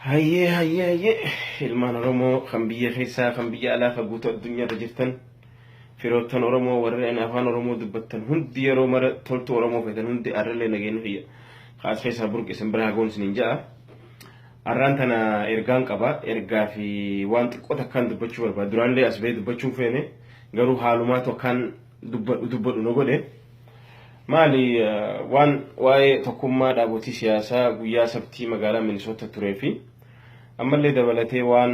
Hayyee, hayyee, hayyee, ilmaan Oromoo kan biyya keessaa, kan biyya alaa, kan guutuu addunyaarra jirtan, firoottan Oromoo, warreen afaan Oromoo dubbattan hundi, yeroo mara toltuu Oromoo feetan hundi, arrallee nageenya kiyya kaas keessaa burqisan biraa hagoon isiniin ja'a. Arraan tana ergaan qaba. Ergaa fi waan xiqqoo takkaan dubbachuu barbaada. Duraanillee as bahee dubbachuun feene, garuu haalumaatu akkaan dubbadhu dubbadhu na godhe. Maali? Waan waa'ee tokkummaa dhaabotii siyaasaa guyyaa Sabtii magaalaa Minisoota turee fi ammallee dabalatee waan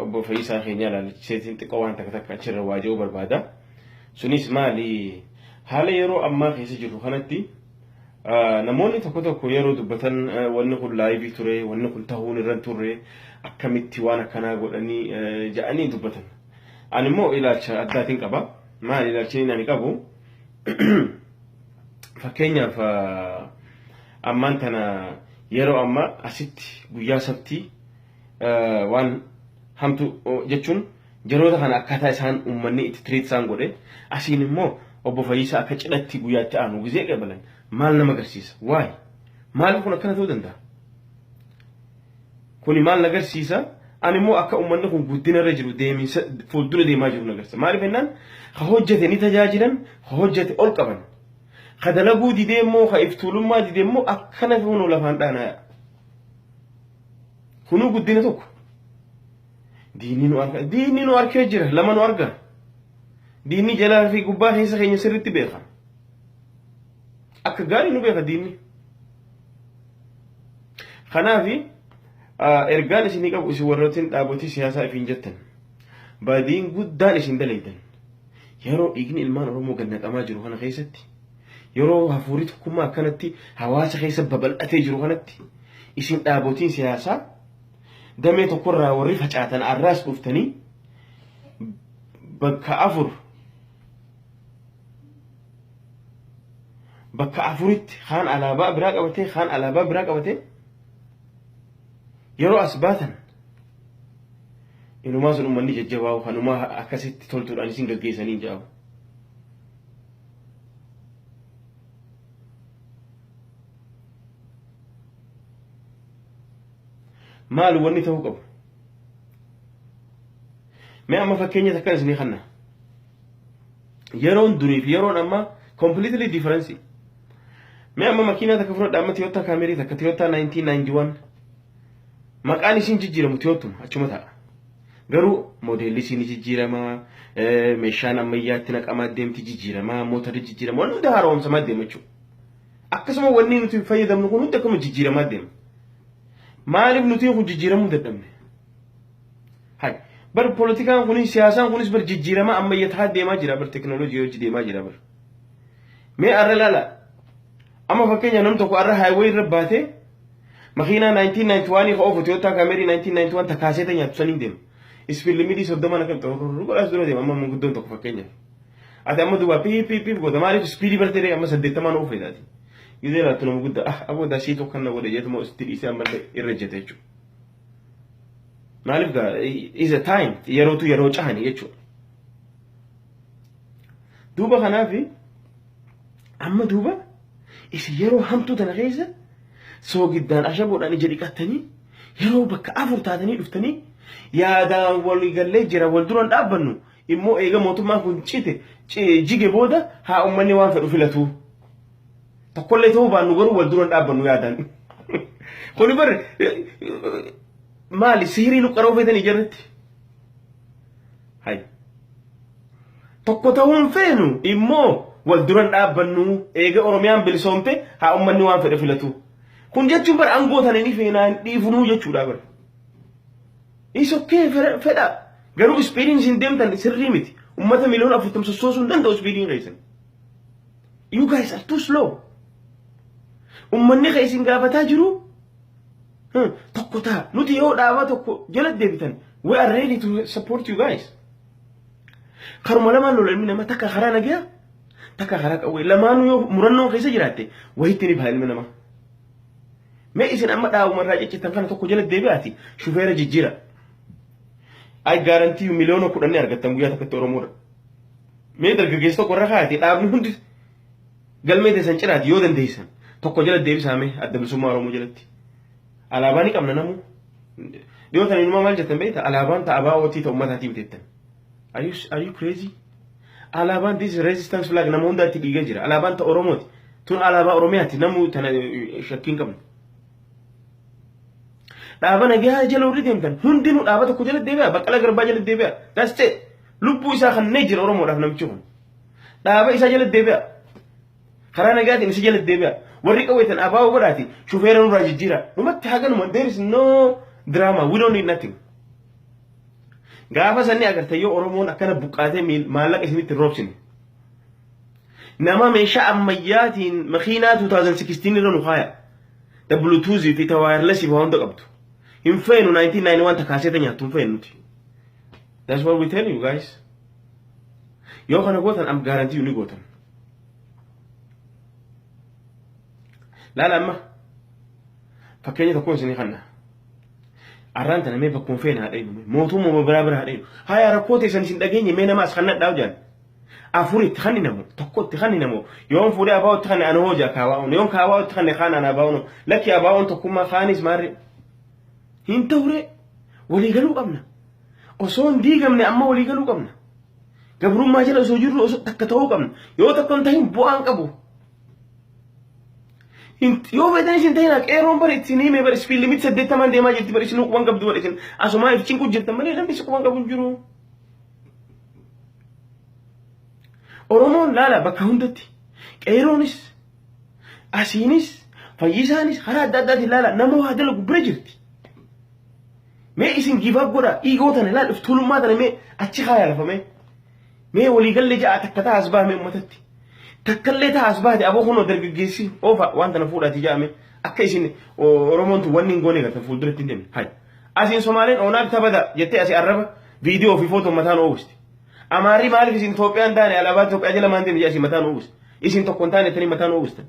obbo Fayyisaa keenyaa ilaalchiseetiin xiqqoo waan takka takka achirra waa jedhuu barbaada. Sunis maali? Haala yeroo ammaa keessa jirru kanatti namoonni tokko tokko yeroo dubbatan, wanni kun live ture, wanni kun ta'uun irra hin turre, akkamitti waan akkanaa godhanii jedhanii dubbatan. Ani immoo ilaalcha addaatiin qaba. Maali ilaalchi inni ani qabu? Fakkeenyaaf, ammaan tana yeroo ammaa asitti guyyaa Sabtii waan hamtu jechuun yeroota kana akkaataa isaan uummanni itti treat isaan godhe, asiin immoo obbo Fayyisaa akka cidhatti guyyaa itti aanu gizee qabalan maal nama agarsiisa? Waay, maaliif kun akkana ta'uu danda'a? Kuni maal na agarsiisa? Ani immoo akka uummanni kun guddina irra jiru, deeminsa fuuldura deemaa jiru na agarsiisa. Maaliif jennaan, ka hojjete ni tajaajilan, ka hojjete ol qaban. Ka dalaguu didee immoo, ka iftuulummaa didee immoo akkana kunuu lafaan dhaanaa. Kunuu guddina tokko. Diinni nu arga, diinni nu arkee jira, lama nu arga. Diinni jalaa fi gubbaa keessa keenya sirriitti beeka. Akka gaarii nu beeka diinni. Kanaafi ergaan isinii qabu, isin warrootiin dhaabotii siyaasaa ifiin jettan, badiin guddaan isin dalaydan, yeroo dhiigni ilmaan Oromoo gannaqamaa jiru kana keessatti, yeroo hafuurri tokkummaa akkanatti hawaasa keessa babal'atee jiru kanatti, isin dhaabotiin siyaasaa damee tokkorraa warri facaatan arraas dhuftanii bakka afur, bakka afuritti kaan alaabaa biraa qabatee, kaan alaabaa biraa qabatee yeroo as baatan, inumaa sun uummanni jajjabaa'u kanumaa akkasitti toltuudhaan isin gaggeessanii jedhamu. Maal wanni ta'uu qabu? Mee amma fakkeenya takka isinii kanna. Yeroon durii fi yeroon ammaa completely difference. Mee amma makiinaa takka fudhadha, amma Toyota Camry takka, Toyota 1991, maqaan isiin jijjiiramu Toyotuma achuma ta'a. Garuu moodeelli isiin ni jijjiirama, meeshaan ammayyaatti naqamaa deemti jijjiirama, mootarri jijjiirama, waan hunda haaromsamaa deema jechuudha. Akkasuma wanni nuti fayyadamnu kun hundi akkuma jijjiiramaa deema. Maaliif nuti kun jijjiiramuu dadhabne? Hay, bar poolitikaan kunis, siyaasaan kunis bar jijjiiramaa ammayyataa deemaa jira bar, teknooloojii hojii deemaa jira bar. Mee arra laala. Amma fakkeenya nam tokko arra highway irra baatee makiinaa 1991 ka oofu, Toyota Camry 1991 takaasee ta nyaatu saniin deema. Speed limit 30 akka xurru godhaas dura deema amma manguddoon tokko fakkeenyaaf. Ati amma duuba piip piip piip goota, maaliif speed bartee amma 80 oofu feetaati. Gizee laattu nama guddaa ah aboo dasii tokko kan na godhe jeetuma itti dhiisee ammallee irra jette jechuudha. Maaliif gaa is a time yerootu yeroo cahani jechuudha. Duuba kanaafi amma duuba isin yeroo hamtuu tana keessa soogiddaan ashaboodhaan ija dhiqattanii, yeroo bakka afur taatanii dhuftanii yaadaan waliigallee jira, wal duraan dhaabbannu immoo, eega mootummaan kun cite jige booda haa uummanni waan fedhu filatu. Tokkollee ta'uu baannu garuu wal duraan dhaabbannu yaadaan. Kuni bar maali, sihirii nu qaroo feetanii jarritti? Hay. Tokko ta'uun feenu immoo wal duran dhaabbannu, eega Oromiyaan bilisoomte haa uummanni waan fedhe filatu. Kun jechuun bar aangoo tana ni feenaa hin dhiifnuu jechuudha bar. Is okay, fedha. Garuu speediin isin deemtan sirrii miti. Uummata miliyoona 40 sossoosuu hin danda'u speediin keessan. You guys are too slow. Uummanni kan isin gaafataa jiru tokko ta'a. Nuti yoo dhaaba tokko jala deebitan, we are ready to support you guys. Karuma lamaan lola ilmi namaa, takka karaa nagayaa, takka karaa qawwee. Lamaanuu yoo murannoon keessa jiraatte wayitti ni baha ilmi namaa. Mee isin amma dhaabumarraa ciccitan kana tokko jala deebi'aati shufeera jijjiira. I guarantee you miliyoona 10 ni argattan guyyaa tokkotti Oromoodha. Mee dargaggeessa tokko irra kaa'ate, dhaabni hundi galmee teessan cinaati yoo dandeessan tokko jala deebisaa, mee Adda Bilisummaa Oromoo jalatti. Alaabaa ni qabna namuu. Dhiyoo tana inumaa maal jettan beektaa? Alaabaan ta'a abaa'ootii ta'u uummataatii bitettan. Are you crazy? Alaabaan, this resistance flag, nama hundaatti dhiigee jira. Alaabaan ta Oromooti. Tun alaabaa Oromiyaati. Namuu tana shakkii hin qabnu. Dhaaba nagaa jala warri deemtan hundinuu dhaaba tokko jala deebi'a. Baqqalaa Garbaa jala deebi'a. That's it. Lubbuu isaa kannee jira Oromoodhaaf namichi kun. Dhaaba isaa jala deebi'a. Karaa nagaatiin isa jala deebi'a. Warri qawweetan abaa'oo godhaati shufeera nurraa jijjiira. Dhumatti haganuma, there is no drama. We don't need nothing. Gaafa sanni agartee yoo Oromoon akkana buqqaatee maallaqa isinitti hin roobsine. Nama meeshaa ammayyaatiin makiinaa 2016 irra nu kaaya. Ta Bluetooth fi ta wireless fi hunda qabdu. Hin feenu, 1991 ta kaaseeta nyaattu hin feenu nuti. That's what we tell you guys. Yoo kana gootan, am guarantee ni gootan. Laala, amma fakkeenya tokkoon isinii kanna. Arraan tana mee bakkuma feene haa dhaynu. Mootummaa biraa bira haa dhaynu. Haya, rakkoo teessan isin dhageenye, mee nama as kannadhaa jaan. Afuritti kanni namu, tokkotti kanni namu, yoon fuudhee abaa'otti kanne ana hoo jaa kaawaa'oon, yoon kaawaa'otti kanne kaan ana abaa'oon, lakki abaa'oon tokkummaa kaanis maarree. Hin ta'ure, waliigaluu qabna. Osoo hin diigamne amma waliigaluu qabna. Gabrummaa jala osoo jirru osoo takka ta'uu qabna. Yoo tokko hin ta'in bu'aan qabu. Yoo fedhan isin ta'in, qeerroon bara ittiin hime bara speed limit 80n deemaa jirti bara, isin quban qabdu bara, isin asumaa if cinqu jirtan malee namni si quban qabu hin jiru. Oromoon laala, bakka hundatti qeerroonis asiinis fayyisaanis karaa adda addaatiin laala, nama waa dalagu bira jirti. Mee isin give up godha, ego tana laal, if tuulummaa tana mee achi kaaya lafamee. Mee waliigallee ja'a takka ta'a as baame uummatatti. Takkallee ta'a as baate, aboo kunoo dargaggeessi oofa waan tana fuudhaati ja'ame akka isin Oromoon tun wanni hin goone gartan fuulduratti hin deemne. Hai. Asiin Somaaleen oonaaf tabada jettee asii arraba viidiyoo fi footoo mataan oowwisti. Amaarri maaliif isin Itoophiyaan taane, alaabaa Itoophiyaa jala maan deemne asii mataan oowwisti. Isin tokko hin taane jettanii mataan oowwistan.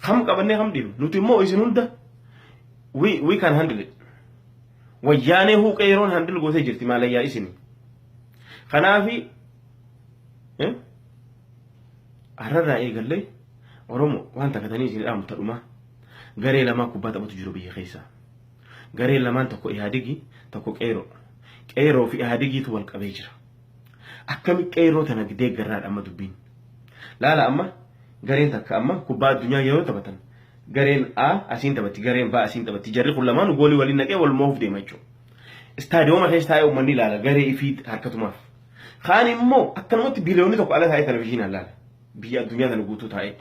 Kam qabannee kam dhiibnu? Nuti immoo isin hunda we can handle it. Wayyaanee huuqee yeroon handle gootee jirti maalayyaa isin. Kanaafi har'arraa eegallee Oromoo waan takkatanii isin dhaamu tadhumaa garee lamaa kubbaa taphatu jiru biyya keessa. Garee lamaan, tokko Ihaadigi, tokko Qeeroo. Qeeroo fi Ihaadigiitu wal qabee jira. Akkami qeerroo tana deeggarraadha amma dubbiin. Laala, amma gareen takka amma kubbaa addunyaa yeroo taphatan gareen A asiin taphatti, gareen B asiin taphatti, jarri kun lamaan goolii waliin naqee wal moo'uuf deema jechuudha. Istaadiyooma keessa taa'ee uummanni ilaala garee ifii harkatumaaf. Kaan immoo akkanumatti biliyoonni 1 ala taa'ee televizyiinaan ilaala. Biyya addunyaa tana guutuu taa'ee.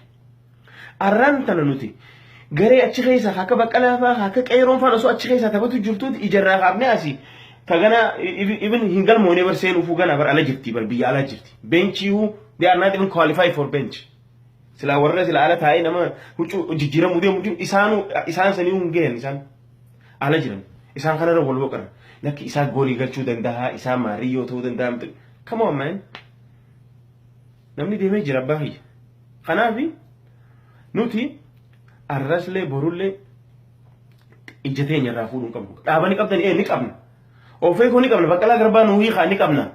Arraan tana nuti garee achi keessa akka Baqqalaa fa'aa akka qeeroon fa'aa osoo achi keessa taphatu jirtuuti ijarraa kaafnee asii ka gana even hin galmoone bar, seenuufuu gana bar, ala jirti bar, biyya alaa jirti. Benchiihuu they are not even qualified for bench. Silaa warra sila ala taa'ee nama huccuu jijjiiramuu deemu jiru isaanuu isaan sanii hin gahan, isaan ala jiran, isaan kanarra wal boqoran, lakki isaan goolii galchuu danda'a, isaan maariyyoo ta'uu danda'a. Come on, man, namni deemee jira abbaa kiyya. Kanaafi nuti arraslee borullee ija teenya irraa fuudhuu hin qabnu. Dhaaba ni qabdan, ee ni qabna. Ofee koo ni qabna, Baqqalaa Garbaa nuu hiikaa, ni qabna.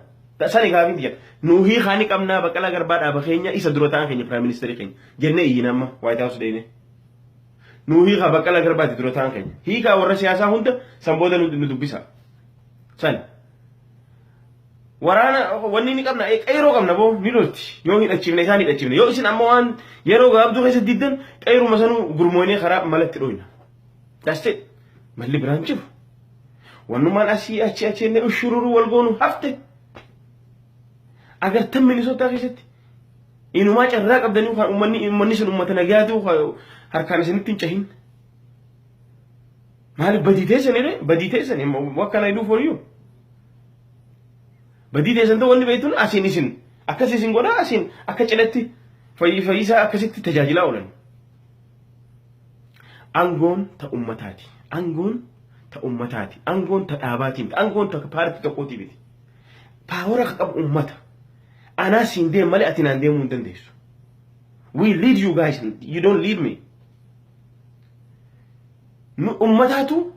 Sani gaafii jedha. Nuu hiikaa, ni qabna, Baqqalaa Garbaa dhaaba keenya, isa dura ta'an keenya, prime ministerii keenya jennee iyyina amma White House deemee. Nuu hiikaa, Baqqalaa Garbaati dura ta'an keenya. Hiikaa warra siyaasaa hunda, san booda nu dubbisa. Sani. Waraana wanni ni qabna, qeeroo qabna boo, ni lolti. Yoo hidhachiifne isaan hidhachiifne, yoo isin amma waan yeroo gabaabduu keessa diddan, qeeruma sanuu gurmoonee karaa malatti dhoyna. That's it. Malli biraan jiru. Wannumaan asii achi achi inni ushururu wal goonu hafte. Agartan Minisootaa keessatti inumaa carraa qabdanii kan uummanni sun uummata nagaatu harkaan isinitti hin cahin. Maaliif badii teessan? Badii teessan, what can I do for you? Badii teessan ta'uu wanni beektuun asiin isin akkas isin godhaa, asiin akka cidhatti fayyisaa akkasitti tajaajilaa oolan. Aangoon ta ummataati. Aangoon ta ummataati. Aangoon ta dhaabaati miti. Aangoon ta paartii tokkooti miti. Power ka qabu ummata. Anaa siin deem malee ati naan deemuu hin dandeessu. We lead you guys. You don't lead me. Nu ummataatu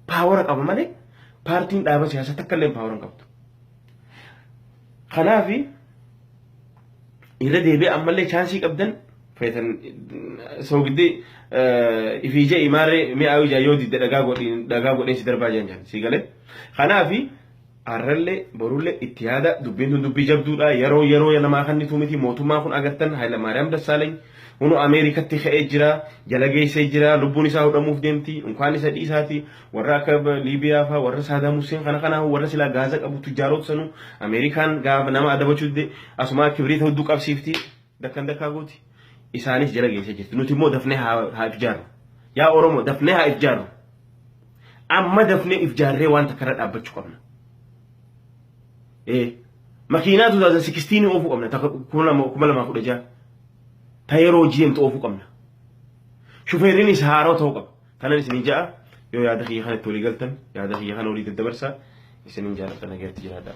power qaba malee paartiin dhaaba siyaasaa takka illee power hin qabdu. Kanaafi irra deebi'ee ammallee chance qabdan Feetan soogiddi ifii je'i maarree mi'aayu jaa yoo didde dhagaa godhin dhagaa godheen si darbaa jaan jaan si galee. Kanaafi arrallee borullee itti yaada dubbiin tun dubbii jabduudha yeroo yeroo namaa kannitu miti mootummaan kun agartan Hayilamaariyaam Dassaalany hunu Ameerikatti ka'ee jira jala geessee jira lubbuun isaa hudhamuuf deemti unkaan isa dhiisaati warra akka Liibiyaa faa warra Saadaam Hussein kana kana warra silaa gaaza qabu tujjaaroota sanuu Ameerikaan gaafa nama adabachuu dide asumaa kibriita hudduu qabsiifti dakkan dakkaa gooti isaanis jala geessee jirti nuti immoo dafnee haa if jaarru yaa Oromoo dafnee haa if jaarru amma dafnee if jaarree waan takka irra dhaabbachuu qabna. Ee makiinaa 2016 oofuu qabna takka 2016 ta yeroo hojii deemtu oofuu qabna. Shufeerrinis haaroo ta'uu qaba. Kanan isin ja'a yoo yaada kiyya kana itti walii galtan yaada kiyya kana walii daddabarsaa isinin jaalladha nagaatti jiraadha.